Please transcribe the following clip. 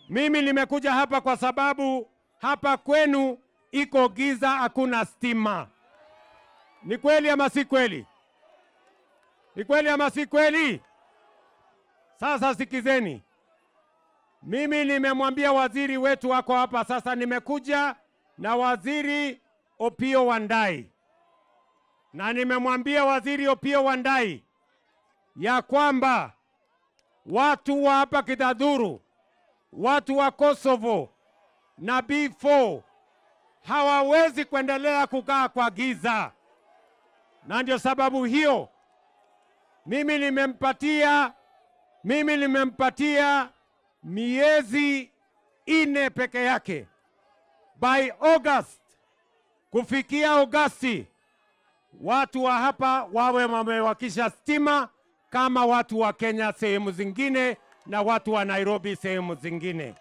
Mimi nimekuja hapa kwa sababu hapa kwenu iko giza, hakuna stima. Ni kweli ama si kweli? Ni kweli ama si kweli? Sasa sikizeni. Mimi nimemwambia waziri wetu wako hapa sasa, nimekuja na waziri Opiyo Wandayi. Na nimemwambia waziri Opiyo Wandayi ya kwamba watu wa hapa Kithadhuru, watu wa Kosovo na B4 hawawezi kuendelea kukaa kwa giza. Na ndio sababu hiyo mimi nimempatia miezi 4 peke yake. By August, kufikia Agosti, watu wa hapa wawe wamewakisha stima kama watu wa Kenya sehemu zingine na watu wa Nairobi sehemu zingine.